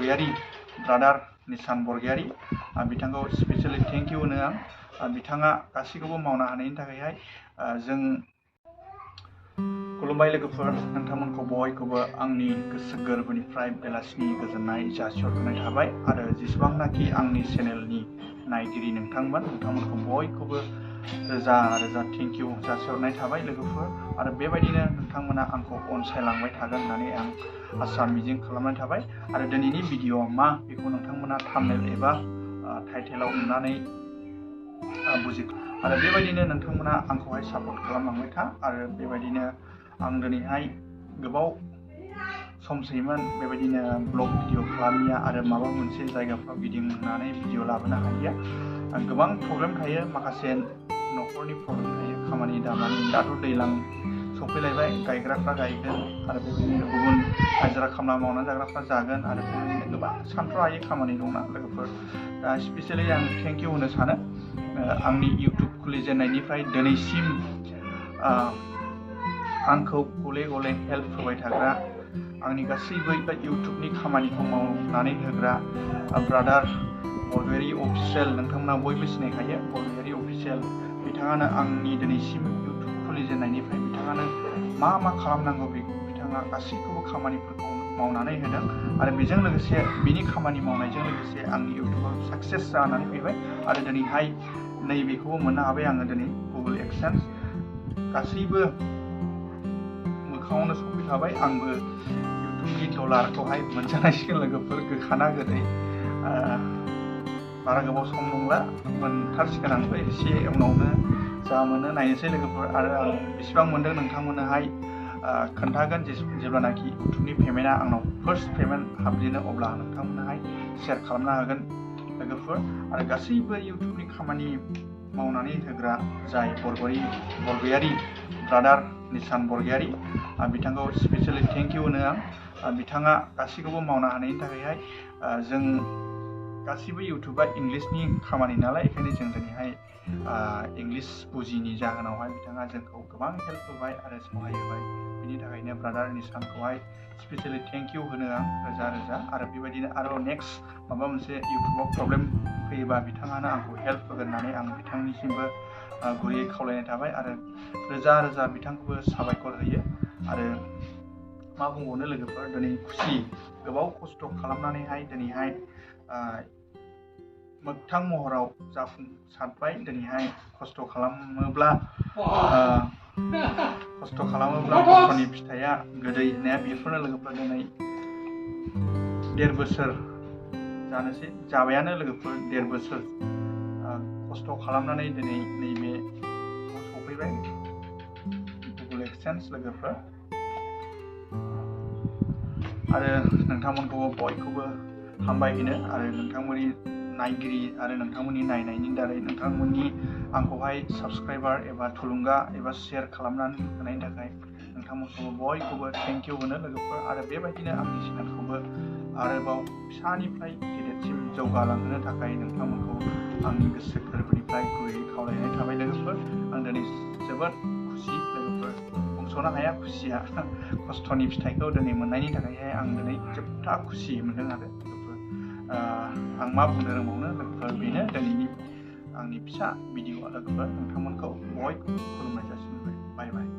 Bargayary brother Nissan Bargayary बिथांखौ specially thank you होनो आं बिथाङा गासैखौबो मावनो हानायनि थाखायहाय जों खुलुमबाय लोगोफोर नोंथांमोनखौ बयखौबो आंनि गोसो गोरबोनिफ्राय बेलासिनि गोजोननाय जासिहरनाय थाबाय आरो जेसेबांनाखि आंनि चेनेलनि नायगिरि नोंथांमोनखौ बयखौबो रोजा रोजा थेंक इउ जासिहरनाय थाबाय लोगोफोर आरो बेबायदिनो नोंथांमोना आंखौ अनसायलांबाय थागोन होननानै आं आसा मिजिं खालामनाय थाबाय आरो दिनैनि भिडिअआ मा बेखौ नोंथांमोना थाम्बनेल एबा टाइटेलाव नुनानै बुजि आरो बेबायदिनो नोंथांमोना आंखौहाय सापर्ट खालामलांबाय था आरो बेबायदिनो आं दिनैहाय गोबाव समसैमोन बेबायदिनो ब्लग भिडिअ खालामिया आरो माबा मोनसे जायगाफ्राव गिदिंनानै भिडिअ लाबोनो हालिया गोबां प्रब्लेम थायो माखासे न'खरनि प्रब्लेम थायो खामानि दामानि दाथ' दैज्लां सफैलायबाय गायग्राफ्रा गायगोन आरो बेबायदिनो गुबुन हाजिरा खामला मावनानै जाग्राफ्रा जागोन आरो बेबायदिनो गोबां सानथ्र'हायै खामानि दंना लोगोफोर दा स्पेशली आं थेंक इउ होनो सानो आंनि इउटुब खुलिजेननायनिफ्राय दिनैसिम आंखौ गले गले हेल्प होबाय थाग्रा आंनि गासैबो इउटुबनि खामानिखौ मावनानै होग्रा ब्रादार बरगयारी अफिसियेल नोंथांमोना बयबो सिनायखायो बरगयारी अफिसियेल बिथाङानो आंनि दिनैसिम इउटुब खुलिजेननायनिफ्राय बिथाङानो मा खालामनांगौ बिथाङा गासैखौबो खामानिफोरखौ मावनानै होदों आरो बेजों लोगोसे बिनि खामानि मावनायजों लोगोसे आंनि इउटुबाव साक्सेस जानानै फैबाय आरो दिनैहाय नैबेखौबो मोननो हाबाय आङो दिनै गुगोल एक्सेन्स गासैबो मोखाङावनो सफैखाबाय आंबो इउटुबनि डलारखौहाय मोनजानायसिगोन लोगोफोर गोखाना गोदै बारा गोबाव सम नंला मोनथारसिगोन आंबो एसे उनावनो जा मोनो नायनोसै लोगोफोर आरो आं बेसेबां मोनदों नोंथांमोननोहाय खोन्थागोन जेब्लानाखि इउटुबनि पेमेन्टआ आंनाव फार्स्ट पेमेन्ट हाबजेनो अब्ला नोंथांमोननोहाय शेयार खालामना होगोन लोगोफोर आरो गासैबो इउटुबनि खामानि मावनानै होग्रा जाय बरगयारी ब्रादार निसान बरगयारी बिथांखौ स्पेशली थेंक इउ होनो आं बिथाङा गासैखौबो मावनो हानायनि थाखायहाय जों गासैबो इउटुबा इंलिशनि खामानि नालाय बेखायनो जों दिनैहाय इंलिश बुजिनि जाहोनावहाय बिथाङा जोंखौ गोबां हेल्प होबाय आरो सहाय होबाय बिनि थाखायनो ब्रादार निसानखौहाय स्पेशली थेंक इउ होनो आं रोजा रोजा आरो बेबायदिनो आरो नेक्स्ट माबा मोनसे इउटुबाव प्रब्लेम फैयोबा बिथाङानो आंखौ हेल्प होगोन होननानै आं बिथांनिसिमबो गुरैयै खावलायनाय थाबाय आरो रोजा रोजा बिथांखौबो साबायखर होयो आरो मा बुंबावनो लोगोफोर दिनै खुसि गोबाव खस्थ' खालामनानैहाय दिनैहाय मोगथां महराव जाफुंसारबाय दिनैहाय खस्थ' खालामोब्ला खस्थ'नि फिथाइया गोदै होननाया बेफोरनो लोगोफोर दिनै 1.5 बोसोर जानोसै जाबायानो लोगोफोर 1.5 बोसोर खस्थ' खालामनानै दिनै नैबे सफैबाय गुगोल एक्सेन्स लोगोफोर आरो नोंथांमोनखौबो बयखौबो हामबाय होनो आरो नोंथांमोननि नायगिरि आरो नोंथांमोननि नायनायनि दारै नोंथांमोननि आंखौहाय साबस्क्राइबार एबा थुलुंगा एबा शेयार खालामनानै होनायनि थाखाय नोंथांमोनखौबो बयखौबो थेंक इउ होनो लोगोफोर आरो बेबायदिनो आंनि चेनेलखौबो आरोबाव फिसानिफ्राय गेदेरसिम जौगालांहोनो थाखाय नोंथांमोनखौ आंनि गोसो गोरबोनिफ्राय गुरैयै खावलायनाय थाबाय लोगोफोर आं दिनै जोबोद खुसि लोगोफोर बुंस'नो हाया खुसिया खस्थ'नि फिथाइखौ दिनै मोननायनि थाखायहाय आं दिनै जोबथा खुसि मोनदों आरो लोगोफोर आं मा बुंनो रोंबावनो लोगोफोर बेनो दिनैनि आंनि फिसा भिडिअ लोगोफोर नोंथांमोनखौ बयखौबो खुलुमनाय जासिबाय बाय बाय